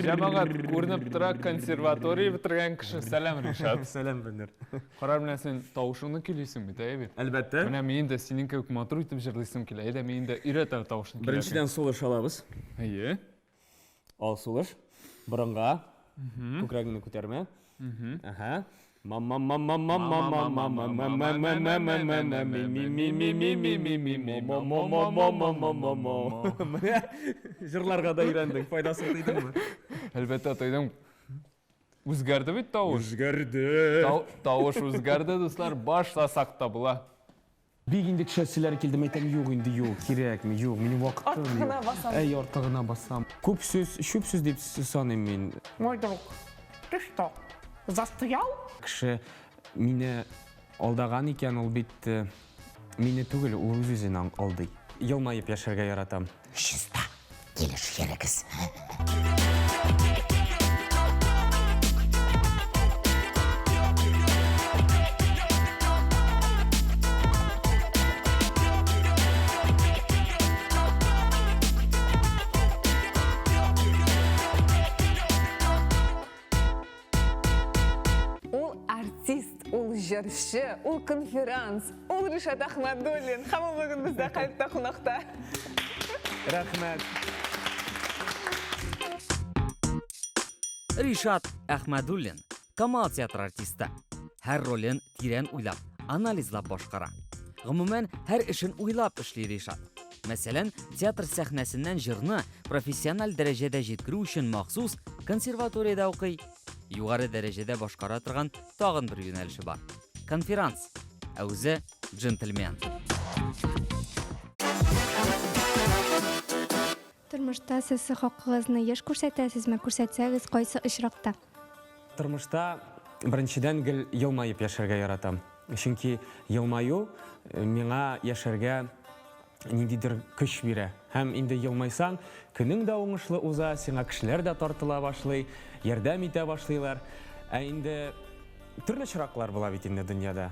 Җәмәгать, күренеп тора, консерватория бетергән кеше. Сәлам, Ришат. Сәлам, Венер. Карар, менә син тавышыңны көйлисең бит, әйе бит? Әлбәттә. Менә мин дә синең кебек матур итеп җырлыйсым килә. Әйдә, мин дә өйрәт әле тавышны көйләргә. Беренчедән сулыш алабыз. Әйе. Ал сулыш. Борынга. Күкрәгеңне күтәрмә. Әһә. Мама мама мама мама мама мама мама мама ми ми ми ми ми ми ми ми ми мо мо мо мо мо мо мо мо. Менә җырларга да өйрәндең. Файдасын тойдыңмы? Әлбәттә, тойдым. Үзгәрде бит тавыш. Үзгәрде. Тавыш үзгәрде, дуслар. Башласак та була. Бик инде төшәселәр килде, мәйтәм, юк инде, юк, кирәкми, юк, минем вакытым юк. Артыгына басам. Әй, артыгына басам. Күп сүз, чүп сүз дип саныйм мин. Мой друг, ты что, застрял? Кеше мине алдаган икән, ул бит э, мине түгел, ул үз-үзен алдый. Елмаеп яшәргә яратам. Чиста килеш йөрегез. Ул артист, ул җырчы, ул конферанс, ул Ришат Әхмәдуллин. Һәм ул бүген бездә калькта кунакта. Рәхмәт. Ришат Әхмәдуллин, Камал театры артисты. Һәр ролен тирән уйлап, анализлап башкара. Гомумән, һәр эшен уйлап эшли Ришат. Мәсәлән, театр сәхнәсеннән җырны профессиональ дәрәҗәдә җиткерү өчен махсус консерваториядә укый. Югары дәрәҗәдә башкара торган тагын бер юнәлеше бар. Конферанс. Ә үзе джентльмен. Тормышта сез хакыгызны еш күрсәтәсезме? Күрсәтсәгез, кайсы очракта? Тормышта беренчедән гел елмаеп яшәргә яратам. Чөнки елмаю э, миңа яшәргә ниндидер көч бирә. Һәм инде елмайсаң, көнең дә уңышлы уза, сиңа кешеләр дә тартыла башлый, ярдәм итә башлыйлар. Ә инде төрле очраклар була бит инде дөньяда.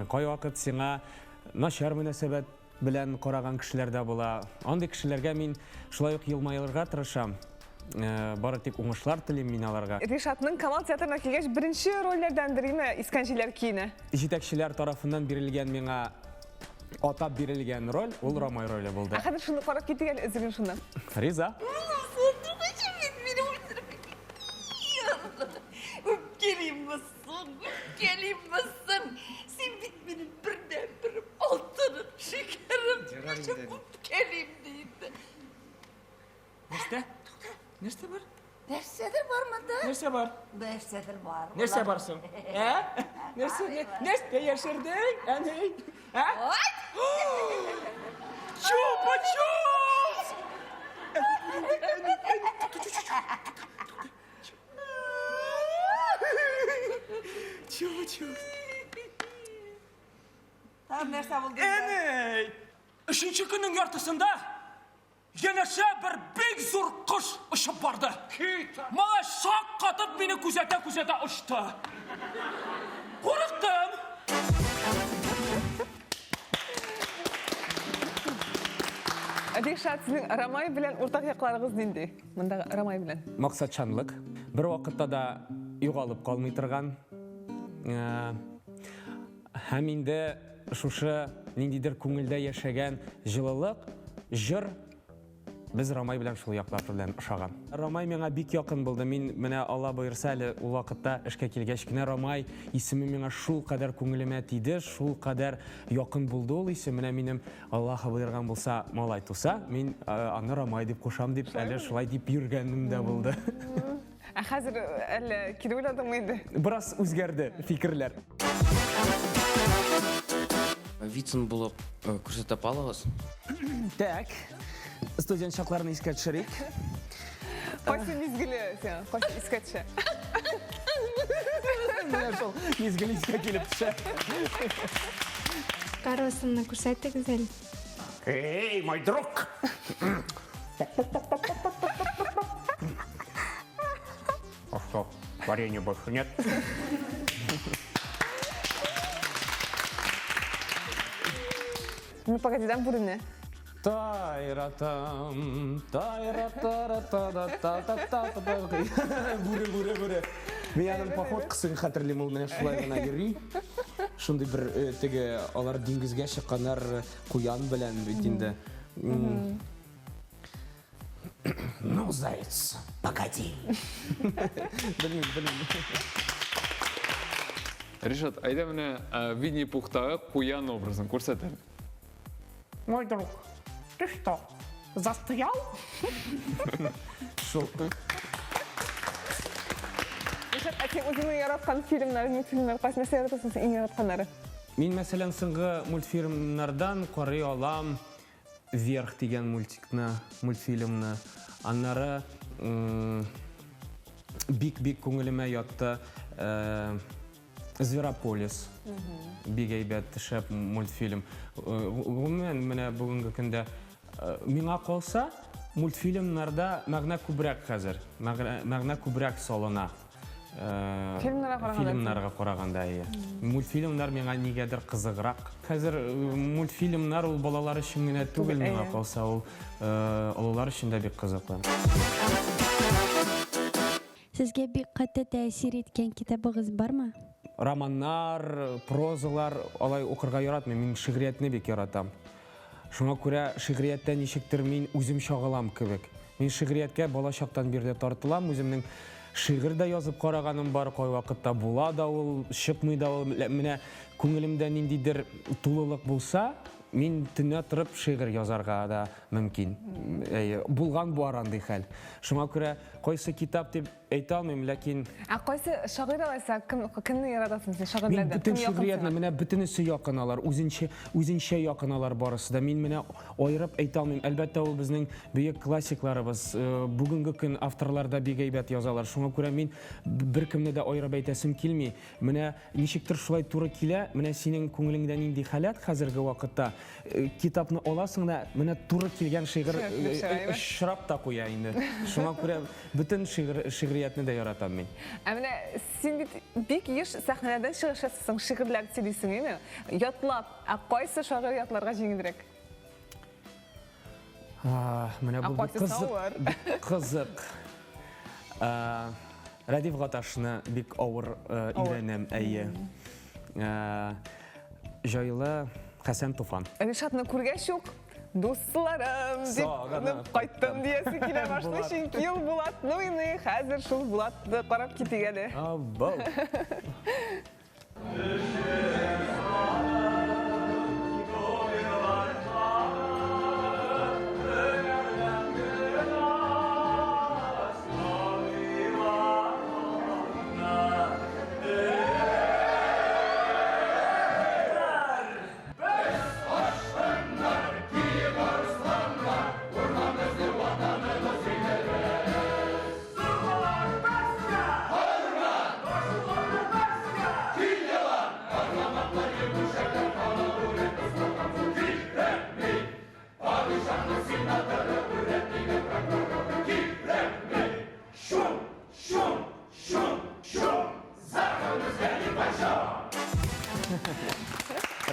Кайвакыт сиңа начар мөнәсәбәт белән караган кешеләр дә була. Андый кешеләргә мин шулай ук елмаерга тырышам. Э, бары тик уңышлар телим мин аларга. Ришатның Камал театрына килгәч беренче рольләрдәндер име Искән җилләр көенә? Җитәкчеләр тарафыннан бирелгән миңа атап бирелгән роль ул Рамай роле булды. Ә хәзер шуны карап китик әле өзеген шуннан. Риза. Үпкәлимме соң, үпкәлимме соң? Син бит минем бердәнберем, алтыным, шикәрем. Ничек үпкәлим ди инде. Нәрсә? Нәрсә бар? Нәрсәдер бар монда. Нәрсә бар? Нәрсәдер бар. Нәрсә бар соң? Ә? Нәрсә? Нәрсә яшердең, әни? Ә? Чупа-чупс! Чупа-чупс. Тагын нәрсә булды? Әни! Өченче көннең яртысында Янәшә бер бик зур кош очып барды. Малай шак катып мине күзәтә-күзәтә очты. Курыктым. Ришат, сезнең Рамай белән уртак якларыгыз нинди? Мондагы Рамай белән. Максатчанлык. Бер вакытта да югалып калмый торган. Э, Һәм инде шушы ниндидер күңелдә яшәгән җылылык, җыр без Рамай белән шул яклар белән ошаган. Рамай миңа бик якын булды. Мин менә Алла боерса әле ул вакытта эшкә килгәч кенә Рамай исеме миңа шул кадәр күңелемә тиде, шул кадәр якын булды ул исем. Менә минем Аллаһы боерган булса, малай туса, мин э, аны Рамай дип кушам дип әле шулай дип йөргәнем дә булды. Ә хәзер э, әллә кире уйладыңмы инде? Бераз үзгәрде фикерләр. Вицин булып э, күрсәтеп алыгыз. Так. Студент чакларын искә төшерик. Кайсы мизгеле сиңа? Кайсы искә төшә? Менә шул мизгел искә килеп төшә. Карлосонны күрсәтегез әле. Эй, мой друг! А что, варенья больше нет? Ну, погоди, дан күренә. Тайратам, тайра-тара-та-да-та-та-та-та. Бүре, бүре, бүре. Мин аның походкасын хәтерлим, ул менә шулай гына йөри. Шундый бер э, теге алар диңгезгә чыкканнар э, куян белән бит инде. Ну, заяц, погоди. Белмим, белмим. Ришат, әйдә менә э, Винни Пухтагы куян образын күрсәт әле. Мой друг, ты что, застрял? Шул. Ришат, ә син үзеңнең яраткан фильмнар, мультфильмнар кайсы нәрсә яратасың син иң яратканнары? Мин, мәсәлән, соңгы мультфильмнардан карый алам Вверх дигән мультикны, мультфильмны. Аннары бик-бик күңелемә ятты э, Зверополис. Бик әйбәт, шәп мультфильм. Э, гомумән, менә бүгенге көндә э, миңа калса, мультфильмнарда мәгънә күбрәк хәзер. Мәгънә күбрәк салына. Э, фильмнарга караганда. Фильмнарга караганда, әйе. Мультфильмнар миңа нигәдер кызыграк. Хәзер мультфильмнар ул балалар өчен генә түгел, миңа калса, ул олылар өчен дә бик кызыклы. Сезгә бик каты тәэсир иткән китабыгыз бармы? Романнар, прозалар алай укырга яратмыйм. Мин шигъриятне бик яратам. Шуңа күрә шигърияттә ничектер мин үзем чагылам кебек. Мин шигърияткә бала чактан бирле тартылам. Үземнең шигырь дә язып караганым бар, кайвакытта була да ул, чыкмый да ул. Менә күңелемдә ниндидер тулылык булса, мин төнлә торып шигырь язарга да мөмкин. Әйе, булган бар андый хәл. Шуңа күрә кайсы китап дип әйтә алмыйм, ләкин Ә кайсы шагыйрь алайса, кем кемне яратасың син Мин шагыйрьләрдән? бөтен Кем якын шигъриятне, сиңа? менә бөтенесе якын алар, үзенчә, үзенчә якын алар барысы да. Мин менә аерып әйтә алмыйм. Әлбәттә, ул безнең бөек классикларыбыз, э, бүгенге көн авторлар да бик әйбәт язалар. Шуңа күрә мин беркемне дә аерып әйтәсем килми. Менә ничектер шулай туры килә, менә синең күңелеңдә нинди халәт хәзерге вакытта, э, китапны аласың да, менә туры килгән шигырь э, э, очрап та куя инде. Шуңа күрә бөтен шигырь, шигъриятне дә яратам мин. Ә менә син бит бик еш сәхнәләрдән чыгыш ясыйсың, шигырьләр сөйлисең, әйме? Ятлап, ә кайсы шагыйрь ятларга җиңелрәк? Менә бу бик кызык, бик кызык. Рәдиф Гаташны бик авыр өйрәнәм, әйе. Җайлы Хәсән Туфан. Ришатны күргәч үк, дусларым дип кайттым диясе килә башлый, чөнки ул Булатны уйный, хәзер шул Булатны карап китик әле. Абау.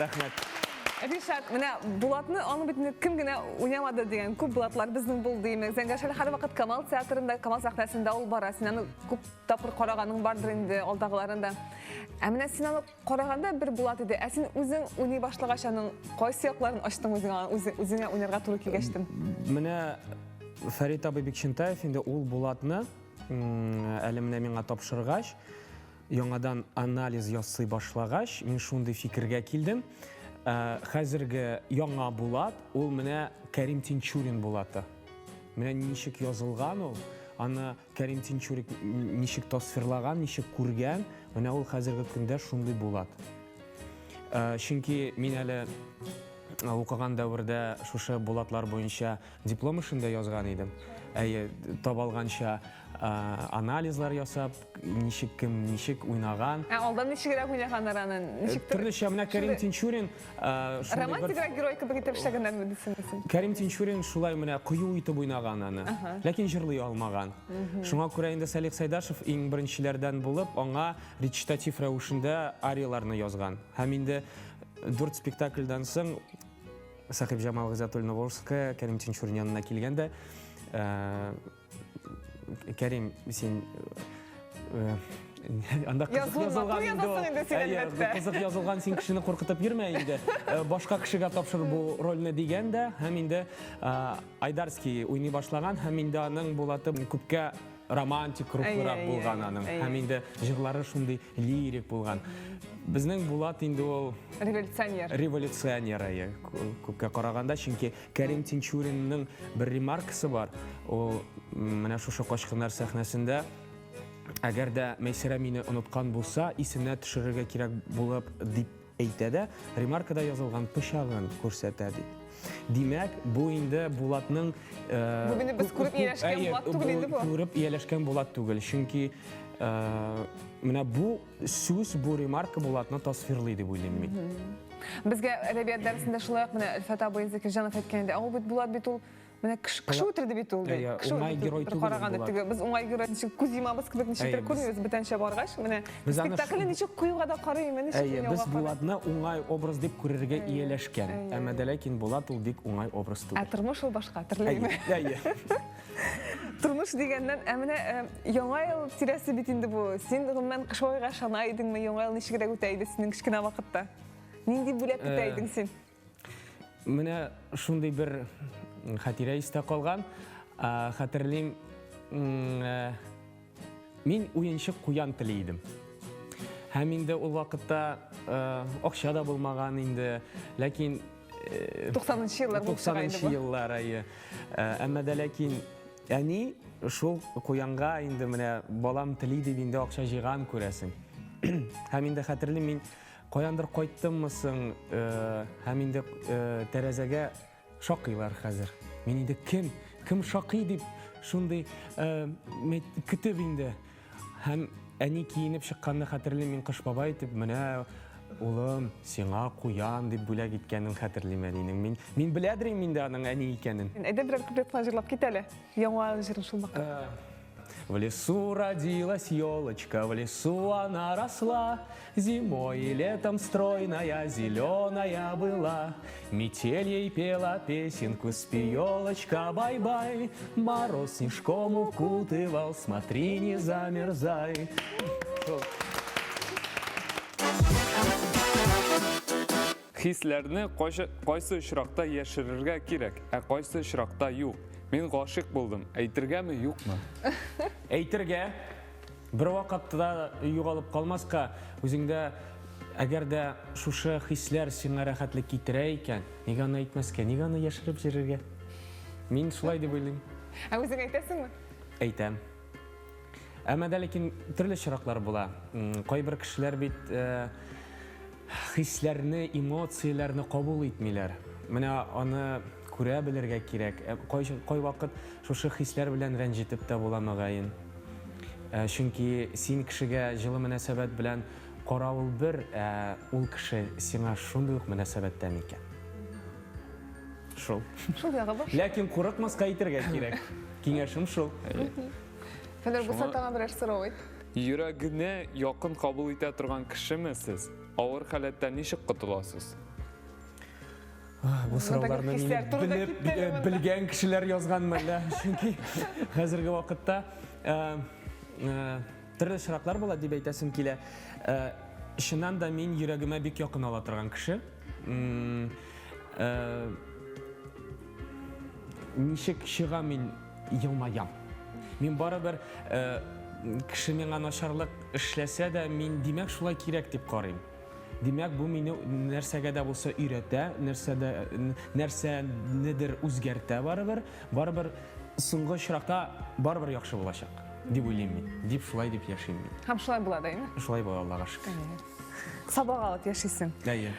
Рәхмәт. Ришат, менә Булатны аны бит инде кем генә уйнамады дигән күп Булатлар безнең булды име. Зәңгәр шәл һәрвакыт Камал театрында, Камал сәхнәсендә ул бара. Син аны күп тапкыр караганың бардыр инде алдагыларын да. Ә менә син аны караганда бер Булат иде. Ә син үзең уйный башлагач аның кайсы якларын ачтың үзеңә, үзеңә уйнарга туры килгәчтен? Менә Фәрит абый Бикчәнтаев инде ул Булатны әле менә миңа тапшыргач, яңадан анализ ясый башлагач, мин шундый фикергә килдем. Ә, хәзерге яңа Булат, ул менә Кәрим Тинчурин Булаты. Менә ничек язылган ул, аны Кәрим Тинчурин ничек тасвирлаган, ничек күргән, менә ул хәзерге көндә шундый Булат. Ә, чөнки мин әле укыган дәвердә шушы Булатлар буенча диплом эшен дә язган идем. Әйе, табалганча анализлар ясап, ничек кем ничек уйнаган. Ә алдан ничегрәк уйнаганнар аны? Ничек Төрлечә, менә Кәрим Тинчурин романтиграк герой кебек итеп эшләгәннәрме дисең син? Кәрим Тинчурин шулай менә кыю итеп уйнаган аны. Ләкин җырлый алмаган. Шуңа күрә инде Салих Сайдашев иң беренчеләрдән булып аңа речитатив рәвешендә арияларны язган. Һәм инде дүрт спектакльдән соң. Сәхибҗамал Гыйззәтуллина Волжская Кәрим Тинчурин янына килгән дә, Кәрим, син анда кызык язылган инде ул. Кызык язылган, син кешене куркытып йөрмә инде. Башка кешегә тапшыр бу рольне дигән дә, һәм инде Айдарский уйный башлаган, һәм инде аның Булаты күпкә романтик рухлырак булган аның. Һәм инде җырлары шундый лирик булган. Безнең Булат инде ул революционер. Революционер, әйе, күпкә караганда, чөнки Кәрим Тинчуринның бер ремаркасы бар. Ул менә шушы Качкыннар сәхнәсендә әгәр дә Мәйсәрә мине оныткан булса, исенә төшерергә кирәк булып дип әйтә дә, ремаркада язылган пычагын күрсәтә ди. Димәк, бу инде Булатның Бу инде без күреп ияләшкән Булат түгел инде бу. Күреп ияләшкән Булат түгел, чөнки менә бу сүз, бу ремарка Булатны тасвирлый дип уйлыйм мин. Безгә әдәбият дәресендә шулай ук менә Әлфәт абый Закирҗанов әйткән иде. Ә ул бит Булат бит ул менә кеше үтерде бит ул ди. Кеше уңай герой түгел. Караганда теге без уңай герой ничек күз йомабыз кебек ничектер күрмибез бүтәнчә баргач. Менә спектакльне ничек куюга да карыйм, ничек Әйе, без Булатны уңай образ дип күрергә ияләшкән. Әмма дә ләкин Булат ул бик уңай образ түгел. Ә тормыш ул башка төрле. Әйе. Тормыш дигәннән, ә менә Яңа ел тирәсе бит инде бу. Син гомумән Кыш бабайга ышана идеңме? Яңа ел ничегрәк үтә иде синең кечкенә вакытта? Нинди бүләк көтә идең син? Менә шундый бер хатирә истә калган. Хәтерлим, мин уенчык куян тели идем. Һәм инде ул вакытта акча да булмаган инде, ләкин 90 еллар булып чыга инде бу. 90 еллар, әйе. Әмма дә ләкин әни шул куянга инде менә балам тели дип инде акча җыйган күрәсең. Һәм инде хәтерлим мин каяндыр кайттыммы соң, һәм инде тәрәзәгә шакыйлар хәзер. Мин инде кем, кем шакый дип шундый көтеп инде. Һәм әни киенеп чыкканны хәтерлим мин Кыш бабай итеп, менә улым, сиңа куян дип бүләк иткәнен хәтерлим әнинең. Мин, мин беләдер инде аның әни икәнен. Әйдә берәр куплет кына җырлап кит әле. Яңа ел җырын шул вакыт. В лесу родилась елочка, в лесу она росла, Зимой и летом стройная, зеленая была. Метель ей пела песенку, спи, елочка, бай-бай. Мороз снежком укутывал, смотри, не замерзай. Хисләрне кайсы очракта яшерергә кирәк, ә кайсы очракта юк? Мин гашыйк булдым, әйтергәме, юкмы? Әйтергә. Бервакытта да югалып калмаска, үзеңдә әгәр дә шушы хисләр сиңа рәхәтлек китерә икән, нигә аны әйтмәскә, нигә аны яшереп йөрергә? Мин шулай дип уйлыйм. Ә үзең әйтәсеңме? Әйтәм. Әмма дә ләкин төрле очраклар була. Кайбер кешеләр бит э, хисләрне, эмоцияләрне кабул итмиләр. Менә аны күрә белергә кирәк. Э, кайвакыт шушы хисләр белән рәнҗетеп тә була мөгаен. Э, чөнки син кешегә җылы мөнәсәбәт белән карау ул бер, ә ул кеше сиңа шундый ук мөнәсәбәттә микән? Шул. Шул ягы бар. Ләкин курыкмаска әйтергә кирәк. Киңәшем шул. Фәнүр, булса тагын берәр сорау әйт. Йөрәгенә якын кабул итә торган кешеме сез? Авыр халәттән ничек котыласыз? Бу сорауларны мине белеп, э, белгән кешеләр язган мәллә? Чөнки хәзерге вакытта э, э, төрле очраклар була дип әйтәсем килә. Чыннан да мин йөрәгемә бик якын ала торган кеше. Ничек чыга мин елмаям. Мин барыбер кеше миңа начарлык эшләсә дә, мин димәк шулай кирәк дип карыйм. Димәк, бу мине нәрсәгә дә булса өйрәтә, нәрсәдә нәрсәнедер үзгәртә барыбер. Барыбер соңгы очракта барыбер яхшы булачак дип уйлыйм мин. Дип шулай дип яшим мин. Һәм шулай була да, әйме? Шулай була, Аллага шөкер. Сабак алып яшисең. Әйе.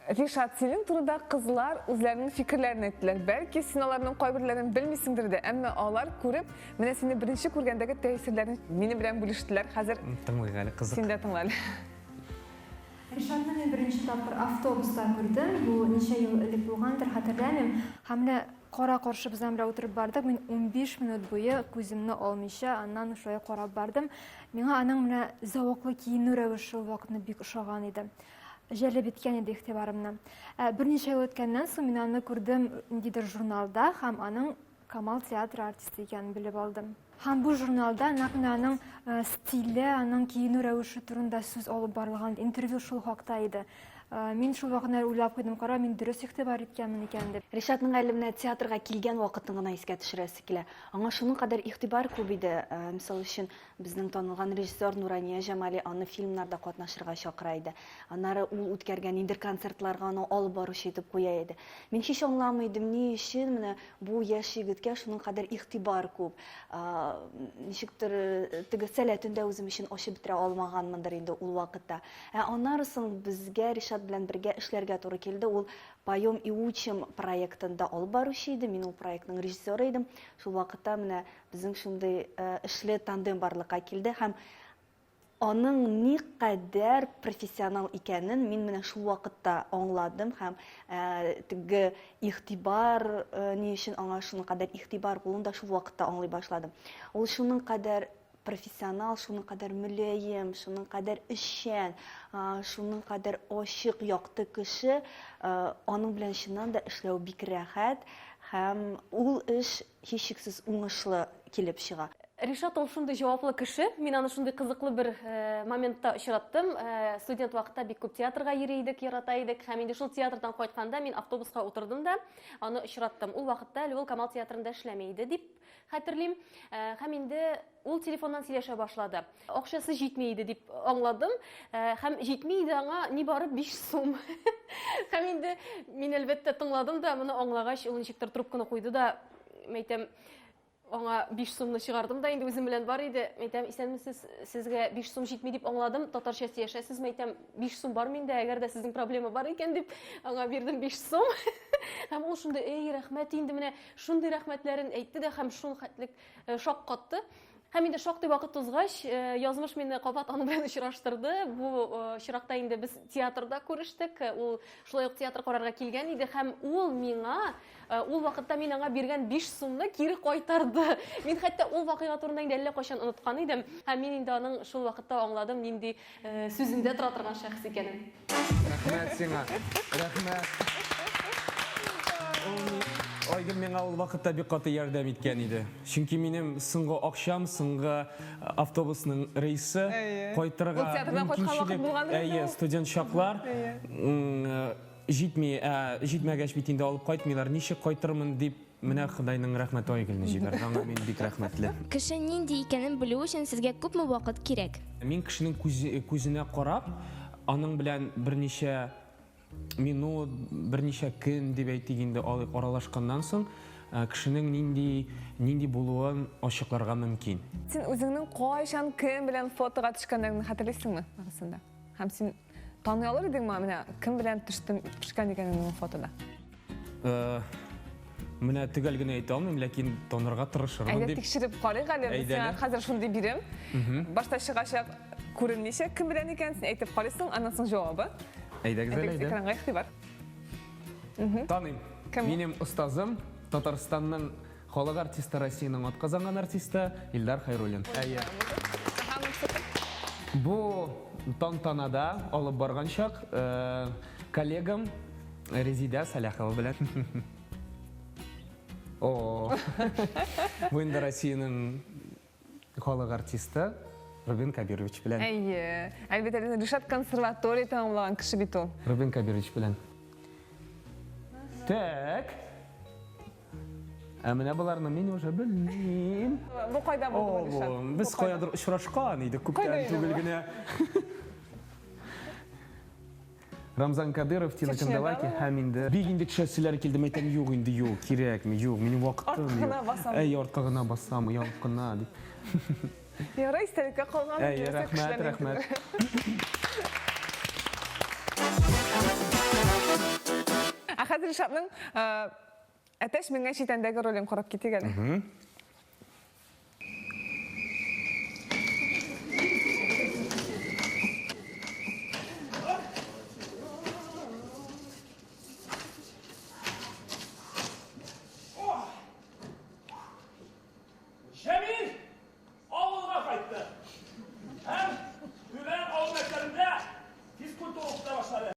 Ришат, синең турыда кызлар үзләренең фикерләрен әйттеләр. Бәлки, син аларның кайберләрен белмисеңдер дә, әмма алар күреп, менә сине беренче күргәндәге тәэсирләрен минем белән бүлештеләр. Хәзер Тыңлыйк әле, кызык. Син дә тыңла әле. Ришатны мин беренче тапкыр автобуста күрдем. Бу ничә ел элек булгандыр, хәтерләмим. Һәм менә кара-каршы без аның белән утырып бардык. Мин 15 минут буе күземне алмыйча аннан шулай карап бардым. Миңа аның менә зәвыклы киенү рәвеше ул вакытны бик ошаган иде. җәлеп иткән иде игътибарымны. Ә берничә ел үткәннән соң мин аны күрдем ниндидер журналда һәм аның Камал театры артисты икәнен белеп алдым. Һәм бу журналда нәкъ менә аның э, стиле, аның киенү рәвеше турында сүз алып барылган интервью шул хакта иде. Э, мин шул вакытны уйлап куйдым, кара, мин дөрес игътибар иткәнмен икән дип. Ришатның әле менә театрга килгән вакытын гына искә төшерәсе килә. Аңа шуның кадәр игътибар күп иде. Э, мисал өчен, Безнең танылган режиссер Нурания Җамали аны фильмнарда катнашырга чакыра иде. Аннары ул үткәргән ниндидер концертларга аны алып баручы итеп куя иде. Мин һич аңламый идем, ни өчен менә бу яшь егеткә шуның кадәр игътибар күп. Ничектер теге сәләтен дә үзем өчен ачып бетерә алмаганмындыр инде ул вакытта. Ә аннары соң безгә Ришат белән бергә эшләргә туры килде. Ул Поем и учим проектында алып баручы иде, мин ул проектның режиссеры идем. Шул вакытта менә Безнең шундый эшле тандем барлыкка килде һәм аның никадәр профессионал икәнен мин менә шул вакытта аңладым һәм теге игътибар ни өчен аңа шуның кадәр игътибар булуын да шул вакытта аңлый башладым. Ул шуның кадәр профессионал, шуның кадәр мөлаем, шуның кадәр эшчән, шуның кадәр ачык, якты кеше, аның белән чыннан да эшләү бик рәхәт һәм ул эш һичшиксез уңышлы килеп чыга. Ришат ул шундый җаваплы кеше. Мин аны шундый кызыклы бер моментта очраттым. Студент вакытта бик күп театрга йөри идек, ярата идек. Һәм инде шул театрдан кайтканда мин автобуска утырдым да аны очраттым. Ул вакытта әле ул Камал театрында эшләми иде дип хәтерлим. Һәм инде ул телефоннан сөйләшә башлады. Акчасы җитми иде дип аңладым. Һәм җитми иде аңа нибары 5 сум. Һәм инде мин әлбәттә тыңладым да, моны аңлагач, ул ничектер трубканы куйды да, мәйтәм, аңа 5 сумны чыгардым да инде үзем белән бар иде. Мәйтәм, исәнмесез, сезгә 5 сум җитми дип аңладым, татарча сөйләшәсез, мәйтәм, 5 сум бар миндә, әгәр дә сезнең проблема бар икән дип, аңа бирдем 5 сум. Һәм ул шундый, эй, рәхмәт инде менә шундый рәхмәтләрен әйтте дә һәм шул хәтлек шаккатты. Һәм инде шактый вакыт узгач, язмыш мине кабат аның белән очраштырды. Бу очракта инде без театрда күрештек. Ул шулай ук театр карарга килгән иде һәм ул миңа ул вакытта мин аңа биргән 5 сумны кире кайтарды. Мин хәтта ул вакыйга турында инде әллә кайчан оныткан идем. Һәм мин инде аның шул вакытта аңладым, нинди сүзендә тора торган шәхес икәнен. Рәхмәт сиңа. Рәхмәт. Айгөл миңа ул вакытта бик каты ярдәм иткән иде. Чөнки минем соңгы акчам, соңгы автобусның рейсы кайтырга мөмкинчелек. Әйе, студент чаклар. Җитми, ә җитмәгәч бит инде алып кайтмыйлар. Ничек кайтырмын дип, менә Ходайның рәхмәте Айгөлне җибәрде. Аңа мин бик рәхмәтле. Кеше нинди икәнен белү өчен сезгә күпме вакыт кирәк? Мин кешенең күзенә карап, аның белән берничә минут, берничә көн дип әйтик инде, алыйк, аралашканнан соң, кешенең нинди, нинди булуын ачыкларга мөмкин. Син үзеңнең кайчан, кем белән фотога төшкәннәреңне хәтерлисеңме арасында? Һәм син Таный алыр идеңме, менә кем белән төштем, төшкән икәнеңне ул фотода? Э, менә төгәл генә әйтә алмыйм, ләкин танырга тырышырмын дип. Әйдә тикшереп карыйк әле, без сиңа хәзер шундый бирем. Башта чыгачак күренмичә кем белән икән, син әйтеп карыйсың, аннан соң җавабы. Әйдәгез әле, әйдә. Экранга игътибар. Таныйм. Минем остазым Татарстанның Халык артисты, Россиянең атказанган артисты Илдар Хәйруллин. Әйе. Бу тантанада алып барган чак э, коллегам Резидә Сәләхова белән. О, бу инде Россиянең халык артисты Рубин Кабирович белән. Әйе. Әлбәттә, Ришат консерватория тәмамлаган кеше бит ул. Рубин Кабирович белән. Так. Ә менә боларны мин уже белмим. Бу кайда булды, Ришат? Без каядыр очрашкан идек, күптән түгел генә. Рамзан Кадыров, Тина Канделаки һәм инде бик инде төшәселәр килде, мәйтәм, юк инде, юк, кирәкми, юк, минем вакытым юк. Артка гына басам. Әй, артка гына басам, оялып кына дип. Ярай, истәлеккә калган. Әй, рәхмәт, рәхмәт. Ә хәзер Ришатның Әтәч менгән читәндәге ролен карап китик әле. Җәмил авылга кайтты. Һәм Түбән авыл мәктәбендә физкультура укыта башлады.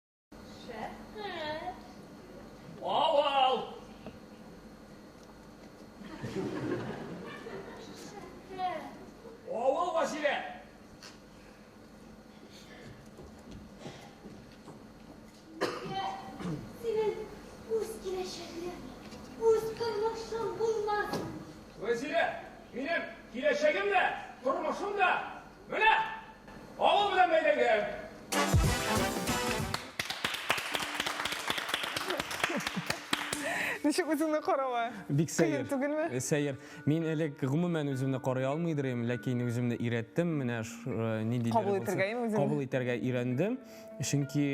Ничек үзеңне каравы? Бик сәер. Кыен түгелме? Э, сәер. Мин элек гомумән үземне карый алмыйдыр идем, ләкин үземне өйрәттем. Менә э, ниндидер Кабул итәргә инде үзеңне. Кабул итәргә өйрәндем. Чөнки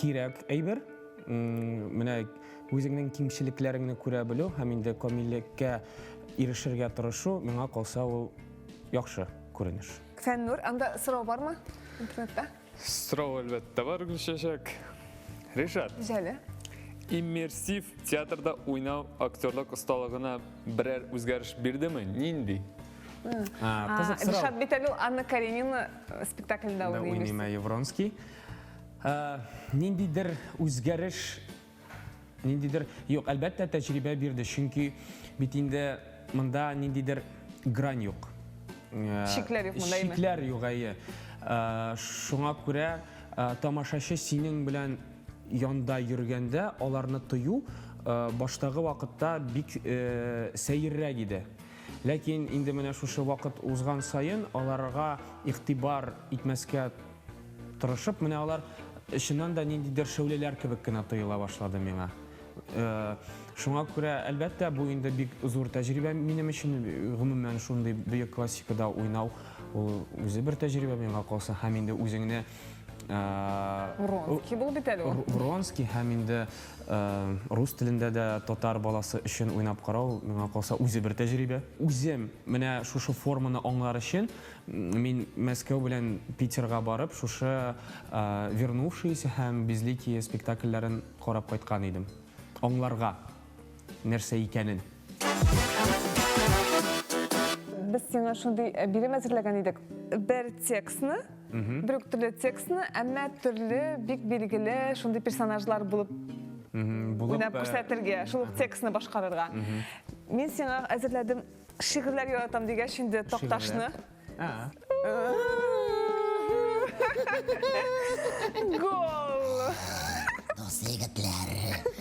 кирәк әйбер. Менә үзеңнең кимчелекләреңне күрә белү һәм инде камиллеккә ирешергә тырышу, миңа калса, ул яхшы күренеш. Фәннур, анда сорау бармы интернетта? Сорау, әлбәттә, бар, Гөлчәчәк. Ришат. Җәле. Иммерсив театрда уйнау актерлык осталыгына берәр үзгәреш бирдеме? Нинди? Кызык сорау. Ришат бит әле ул Анна Каренина э, спектаклендә уйный. Уйныйм, әйе, Вронский. Ниндидер үзгәреш Ниндидер, юк, әлбәттә, тәҗрибә бирде, чөнки бит инде монда ниндидер грань юк. Э, Шикләр юк монда, Шикләр юк, әйе. Э, шуңа күрә э, тамашачы синең белән янда йөргәндә аларны тою баштагы вакытта бик сәеррәк иде. Ләкин инде менә шушы вакыт узган саен аларга игътибар итмәскә Тырышып, менә алар чыннан да ниндидер шәүләләр кебек кенә тоела башлады миңа. Э, шуңа күрә, әлбәттә, бу инде бик зур тәҗрибә минем өчен, гомумән, шундый бөек классикада уйнау, ул үзе бер тәҗрибә миңа калса, һәм инде үзеңне э, Вронский булып бит әле ул. Вронский һәм инде э, рус телендә дә татар баласы өчен уйнап карау миңа калса үзе бер тәҗрибә. Үзем менә шушы форманы аңлар өчен Мин Мәскәү белән Питерга барып, шушы Вернувшиеся һәм Безликие спектакльләрен карап кайткан идем. Аңларга нәрсә икәнен. Без сиңа шундый э, бирем әзерләгән идек. Бер текстны, бер үк төрле текстны, әмма төрле бик билгеле шундый персонажлар булып уйнап э, күрсәтергә, шул ук текстны башкарырга. Мин сиңа әзерләдем Шигырьләр яратам дигәч инде Такташны. Гол! Дус егетләр,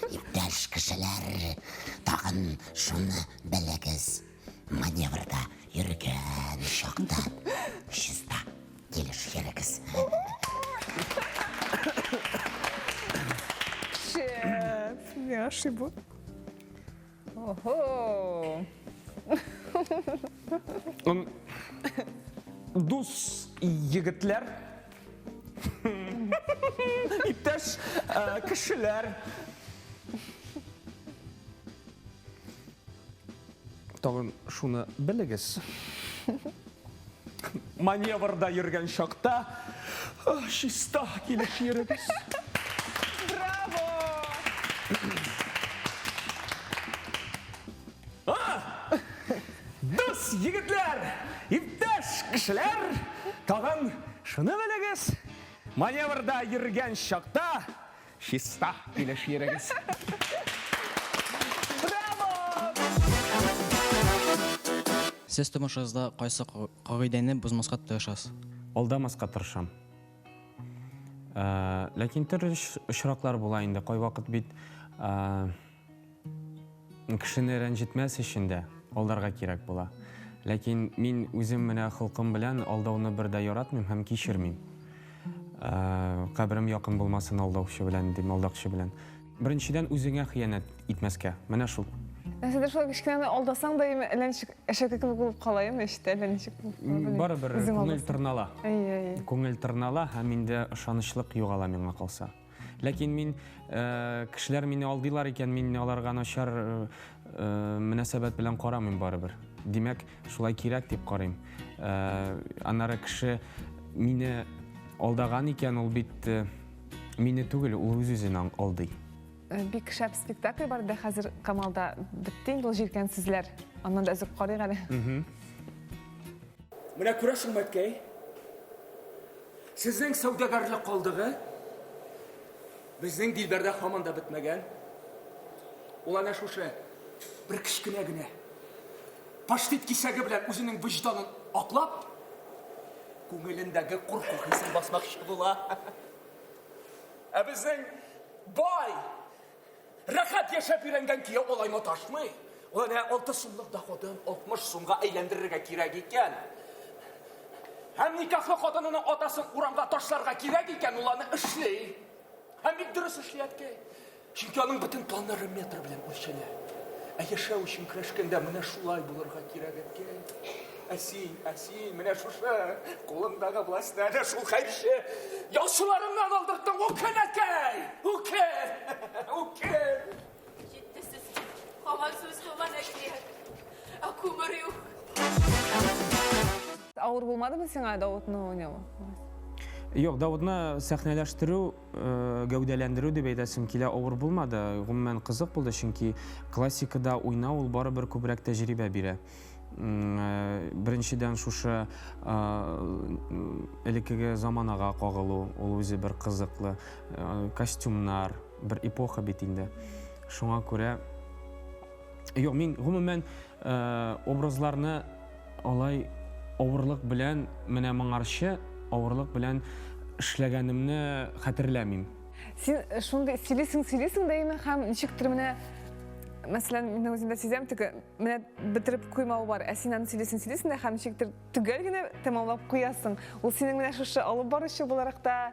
иптәш кешеләр, тагын шуны белегез, маневрда йөргән чакта чиста килеш йөрегез. Шеф, я ошибу. Ого! Дус егетләр, иптәш э, кешеләр. Тагын шуны белегез. Маневрда йөргән чакта чиста килеш йөрегез. Браво! Дус егетләр, иптәш кешеләр, тагын шуны белегез, маневрда йөргән чакта Чиста килеш йөрегез. Браво! Сез тормышыгызда кайсы кагыйдәне бозмаска тырышасыз? Алдамаска тырышам. Э, ләкин төрле очраклар була инде. Кайвакыт бит э, Кешене рәнҗетмәс өчен дә алдарга кирәк була. Ләкин мин үзем менә холкым белән алдауны бер дә яратмыйм һәм кичермим. Каберем якын булмасын алдаучы белән, дим, алдакчы белән. Беренчедән, үзеңә хыянәт итмәскә. Менә шул. Нәрсәдер шулай кечкенәне алдасаң да, әллә ничек әшәке кебек булып кала, әйеме, эчтә, әллә ничек булып кала. Барыбер күңел тырнала. Әйе, әйе. Күңел тырнала һәм инде ышанычлык югала миңа калса. Ләкин мин, кешеләр мине алдыйлар икән, мин аларга начар мөнәсәбәт белән карамыйм барыбер. Димәк, шулай кирәк дип карыйм. Аннары кеше мине алдаган икән, ул бит мине түгел, ул үз-үзен алдый. Бик шәп спектакль бар иде хәзер Камалда. Бетте инде ул җилкәнсезләр. Аннан да өзек карыйк әле. Менә күрәсеңме, әткәй? Сезнең сәүдәгәрлек калдыгы безнең Дилбәрдә һаман да бетмәгән. Ул әнә шушы бер кечкенә генә паштет кисәге белән үзенең вөҗданын аклап, күңелендәге курку хисен басмакчы була. Ә безнең бай, Рәхәт яшәп өйрәнгән кияү алай маташмый. Ул әнә 6 сумлык доходын 60 сумга әйләндерергә кирәк икән. Һәм никахлы хатынының атасын урамга ташларга кирәк икән, ул аны эшли. Һәм бик дөрес эшли, әткәй. Чөнки аның бөтен планнары метр белән үлчәнә. Ә яшәү өчен көрәшкәндә менә шулай булырга кирәк, әткәй. Ә син, ә син менә шушы кулыңдагы властьны әнә шул хәерче ялчыларыңнан алдырттың. Үкен, әткәй! Үкен! Үкен! Җитте сүз. Һаман сүз, һаман әкият. Ә күмер юк. Авыр булмадымы сиңа Давытны уйнау? Юк, Давытны сәхнәләштерү, гәүдәләндерү дип әйтәсем килә, авыр булмады. Гомумән, кызык булды, чөнки классикада уйнау ул барыбер күбрәк тәҗрибә бирә. Беренчедән, шушы элеккеге заманага кагылу, ул үзе бер кызыклы. Костюмнар, бер эпоха бит инде. Шуңа күрә Юк, мин гомумән образларны алай авырлык белән, менә моңарчы авырлык белән эшләгәнемне хәтерләмим. Син шундый сөйлисең, сөйлисең дә име һәм ничектер менә, мәсәлән, мин үземдә сизәм, теге менә бетереп куймау бар, ә син аны сөйлисең, сөйлисең дә һәм ничектер төгәл генә тәмамлап куясың. Ул синең менә шушы алып баручы буларак та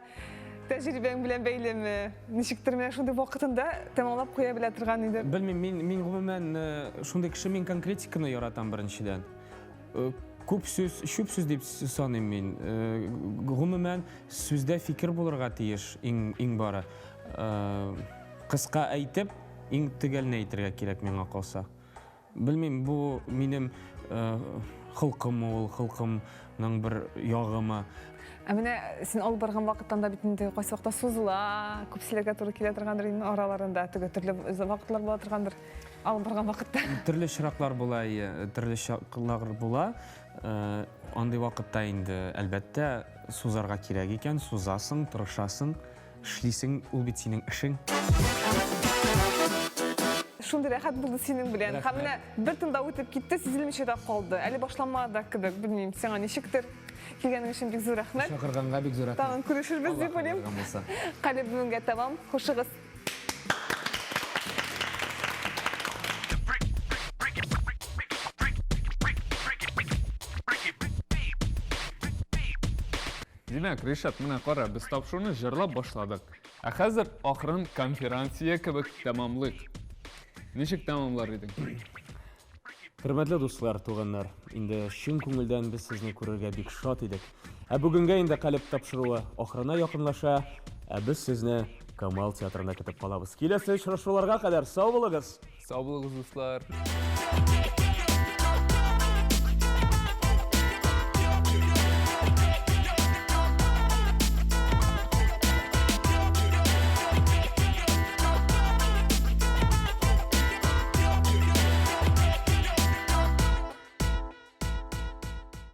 тәҗрибәң белән бәйлеме? Ничектер менә шундый вакытында тәмамлап куя белә торган иде. Белмим, мин, мин гомумән э, шундый кеше, мин конкретиканы яратам беренчедән. Э, күп сүз, чүп сүз дип саныйм мин. Э, гомумән, сүздә фикер булырга тиеш иң, иң бары. Кыска әйтеп, иң төгәлне әйтергә кирәк миңа калса. Белмим, бу минем холкымы ул, холкымның бер ягымы. Ә менә син алып барган вакыттан да бит инде кайсы вакытта сузыла, күп сөйләргә туры килә торгандыр инде араларында, теге төрле вакытлар була торгандыр алып барган вакытта. Төрле очраклар була, әйе, төрле очраклар була. Андый вакытта инде, әлбәттә, сузарга кирәк икән, сузасың, тырышасың. Эшлисең, ул бит синең эшең. Шундый рәхәт булды синең белән. Һәм менә бер тында үтеп китте, сизелмичә дә калды. Әле башламады да кебек, белмим, сиңа ничектер. Килгәнең өчен бик зур рәхмәт. Чакырганга бик зур рәхмәт. Тагын күрешербез дип уйлыйм. Калеб бүгенгә тәмам. Хушыгыз. Димәк, Ришат, менә кара, без тапшыруны җырлап башладык. Ә хәзер ахырын конферансье кебек тәмамлыйк. Ничек тәмамлар идең? Хөрмәтле дуслар, туганнар, инде чын күңелдән без сезне күрергә бик шат идек. Ә бүгенгә инде Калеб тапшыруы ахырына якынлаша, ә без сезне Камал театрында көтеп калабыз. Киләсе очрашуларга кадәр сау булыгыз! Сау булыгыз, дуслар!